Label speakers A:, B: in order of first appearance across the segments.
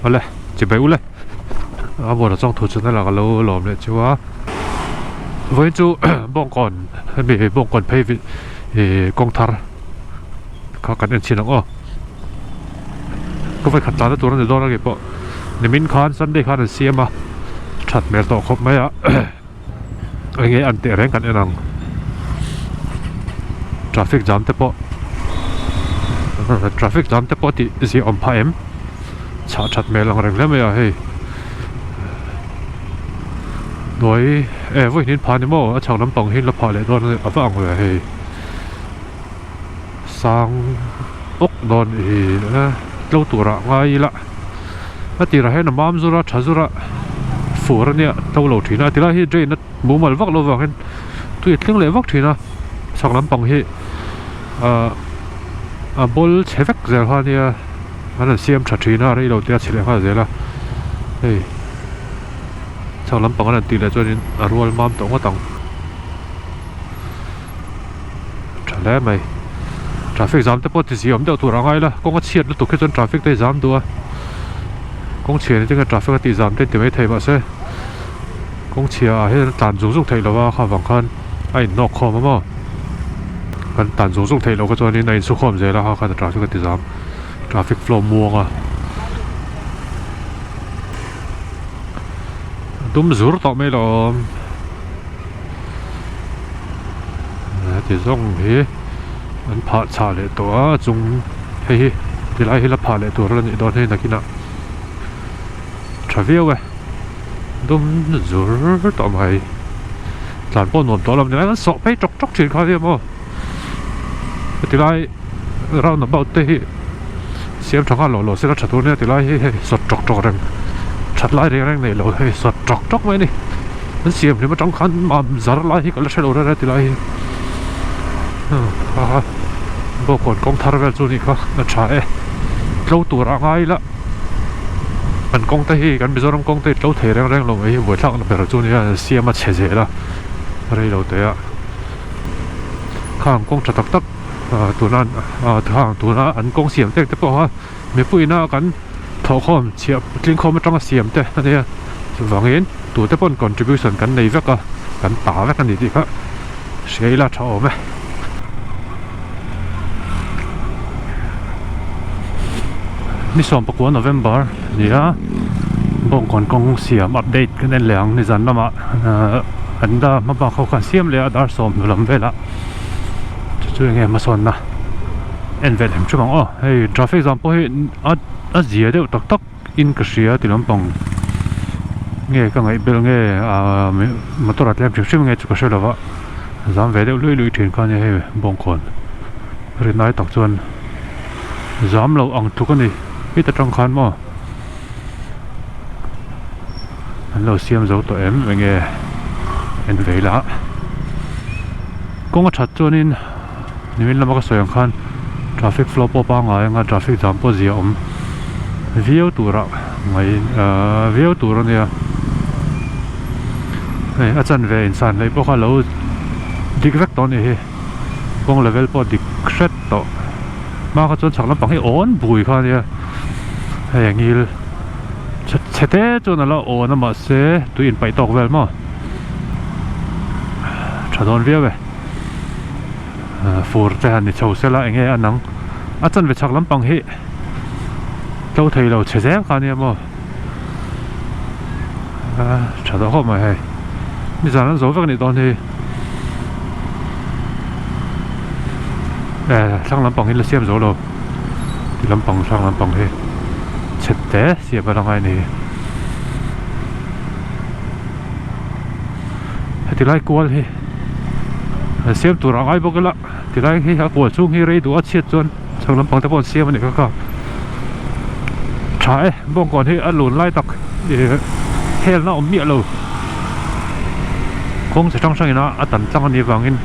A: Awle chibai ule a buan a chawng thu chun a la ka lo lawm leh chu a vawiin chu bawngkawn hemi bawngkawn phei ih kawng thar kha kan en chhin ang aw ka vawikhat tlan na tur a ni dawn a kei pawh nimin khan sunday khan an siam a that hmel tawh khawp mai a eng nge an teh reng kan en ang traffic jam te pawh traffic jam te pawh tih zia awm phah em chhah that hmel ang reng hle mai a hei hnuai eh vawiin phah ni maw a chhak lampang hi la phah leh dawn a va ang ve hei. Sang awk dawn i tlo turah ngai ila a tirah hian a mam zur a tha zur a fur ania tlo lo thin a tilai hi drain a mumal vak lo vang hian tui a thleng leh vak thin a chhak lampang hi ah a bawl chhe vek zel kha ania an han siam tha thin a rei lo te a chhe leh nghal zel a hei chhak lampang an han tih leh chuanin a rual mam tawh ngawt ang. Tha hle mai. Traffic jam te pawh ti zia awm deuh tur a ngai la, kawng a chhiat lutuk hi chuan traffic te hi zam duh a, kawng chhia ni te traffic a tih zam te an ti mai thei mahse kawng chhia ah hian a tlan zung zung theih lova kha vang khan a inhnawk khawm a maw kan tlan zung zung theih loh kha chuanin a insu khawm zel a kha khan traffic a ti zam traffic flow muang a dum zur tawh mai lo. Heti zawng hi an phah chhah leh tawh a chung hei hi tilai hi la phah leh tur a nih dawn hei nakinah tha viau e dum zur tawh mai tlan pawh nuam tawh lo nilai an sawh phei tawk tawk thin kha nia maw heti lai round about te hi siam tha nghal lo lo sela tha tur nia tilai hi hei sawt tawk tawk reng that lai reng reng nei lo hei sawt tawk tawk mai a ni an siam hlim atang khan mam zar lai hi ka la hre lo reng reng tilai hi ha bawkhawn kawng thar vel chu anih kha a tha e tlo tur a ngai ila an kawng te hi kan Mizoram kawng te hi tlo thei reng reng lo mai hi buaithlak na ber chu ania an siam a chhe zel a rei lo teh a khang kawng tha tak tak. Tuna thang tuna an kawng siam tek te pawh kha mipuiina kan thawhkhawm chhiah tlingkhawm atanga siam te a nia chuvangin tute pawn contribution kan nei vek a kan ta vek a ni tih kha hria ila tha awm e. Ni 19 November a ni a bawngkawn kawng siam update kan en leh ang nizan lamah an da hmabak ho khan siam leh a dar 10 hnu lam velah. Chu chu enge hmasawnna en ve lem ṭheuh ang aw hei traffic jam pawh hi a a zia deuh tak tak in ka hria ti lampang nge ka ngaih bel nge ahh motor a tlem hrim hrim nge chu ka hre lo va zam ve deuh luih luih ṭhin kha ania hei bawngkawn rinai tak chuan zam lo ang tluk a ni heta ṭang khan maw an lo siam zo tawh em enge en ve ila kawng a that chuanin nimin lama ka sawi ang khan traffic flow pawh pangngai anga traffic jam pawh zia awm viau turah mai ahh viau tur a nia hei a chanve insan leh pawh kha lo dik vek tawh a nih hi kawng level pawh dik hret tawh hma kha chuan chhak lampang hi awn bui kha a nia hei a ngil chhe te chuan a la awn a mahse tui inpaih tawk vel maw tha dawn viau e fur te han ni chho sela eng nge a nang a chanve chhak lampang hi tlo thei lo chhe zel kha ania maw tha tawh khawp mai hei nizan an zo vek anih dawn hi eh thlang lampang hi la siam zo lo ti lampang thlang lampang hi chhe te siam a la ngai a ni heti lai kual hi an siam tur a ngai bawk ila tilai hi a kual chhung hi rei duh a chhiat chuan chhak lampang te pawh an siam a nih kha kha tha e bawngkawn hi a lun lai tak ih helna awm miah lo kawng chi hrang hrang in a a tan tlang a nih vangin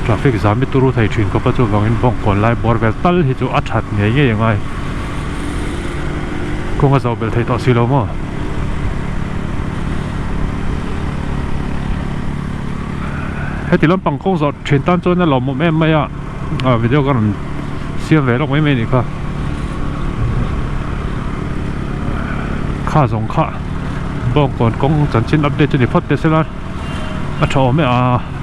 A: traffic zam hi turu thei thin khawp a chuvangin bawngkawn lai bawr vel tal hi chu a that ngei ngei a ngai kawng a zoh belh thei tawh si lo maw. Heti lampang kawng zawh thin tan chuan a lawmawm em mai a ah video ka rawn siam ve lawk mai mai a nih kha. Kha zawng kha Bawngkawn kawng chanchin update chu ni phawt teh sela a tha awm e a.